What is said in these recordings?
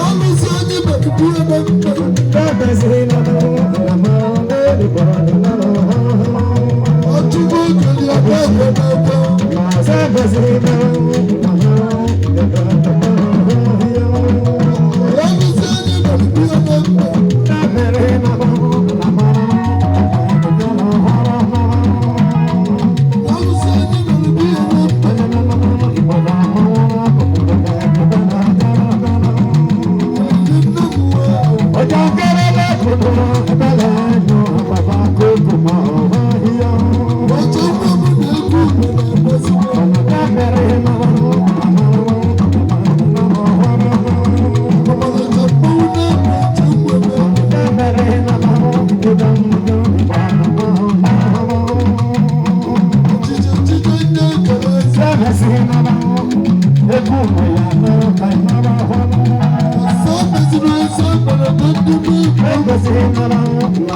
Alụsị onye mekụkụ ebe mma. Ọchụgbọ okeli ebe ekwe n'ebe. Alụsị onye mekụkụ ebe mma. Alụsị onye mekụkụ ebe mma. Ndị nne m wee. Ọchọ nne m na-ekwu ugbo na-agbazikwa. Ọmalịcha mmanwụ na-eme eche mgbede. Ọchịchị ọchịchị ndị ekele eze. Ọsọ meziri eze mere na ndị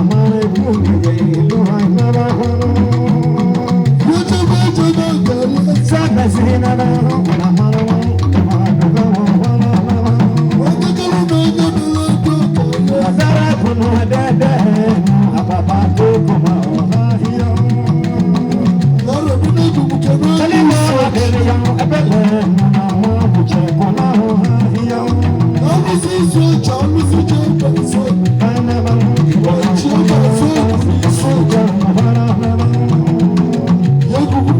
mmegbu. Echebe echebe ekele eze. Onye kere na onye mere ego ekele eze. Lọrọ m n'egwu m kene onye isi. Alụsị isi oche alụsị ji ebe nsọ. Ọchị ebe nsọ isi. Ya egwugwu.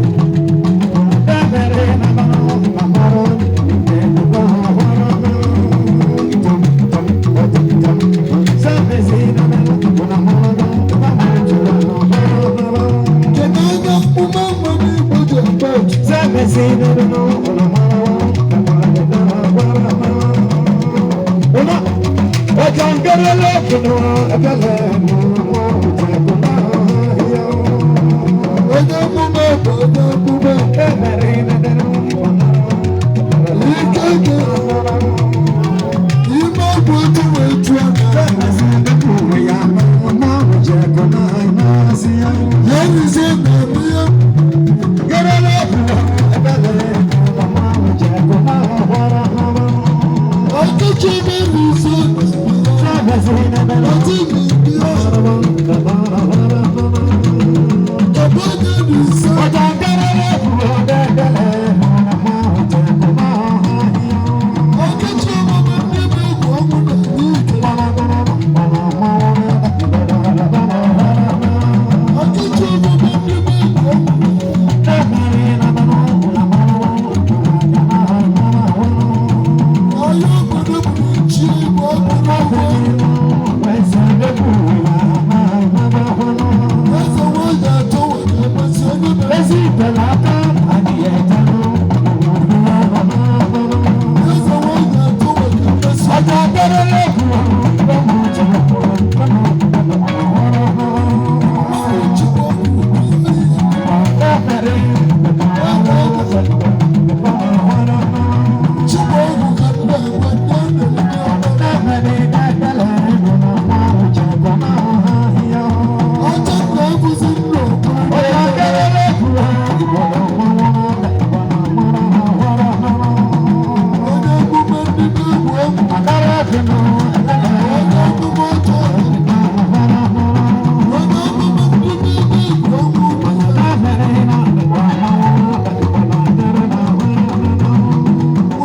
Kedu onye mkpụmọ mmanụ Igbo ji ebe otu? Onye emume bụ onye emume. Ike gị. Ime bụ otu wee jụọ na. Ya rizie na-eme ya. Ọchịchị na-erizie na-eme ya. Ọtí mi bí ọ. Kedu onye rizie? Ọchịchị omume ndị bụ egwu ọnwụ na ike. Ọchịchị omume ndị bụ egwu ọnwụ na Ọya obodo bụ chi bụ ọkụ n'ọgwụ. Eze nwanyị atọ nwere mmasị onye mere. Eze nwanyị atọ nwere mmasị onye mmanwụ chịkwa ọgwụ Chịkwa ọgwụ ka nna enwe nne na-eme ọma. Ọcha nna abụzi nna ọbụla. Onye emume ndị na-egwu egwu. Onye emume otu ọgwụ. Onye emume ndị na-egwu egwu ọgwụ.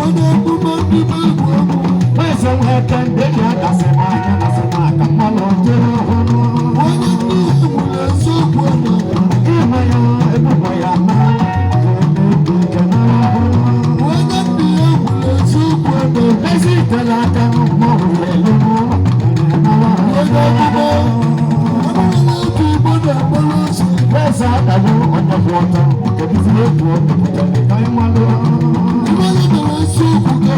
Onye emume ndị na-egwu egwu. Onye ndị ihe nwere eziokwu ọnụ. Onye ndị ihe nwere eziokwu ọnụ. Onye emume. Emume otu Igbo na-agbara ọsọ. Iwe mere eziokwu.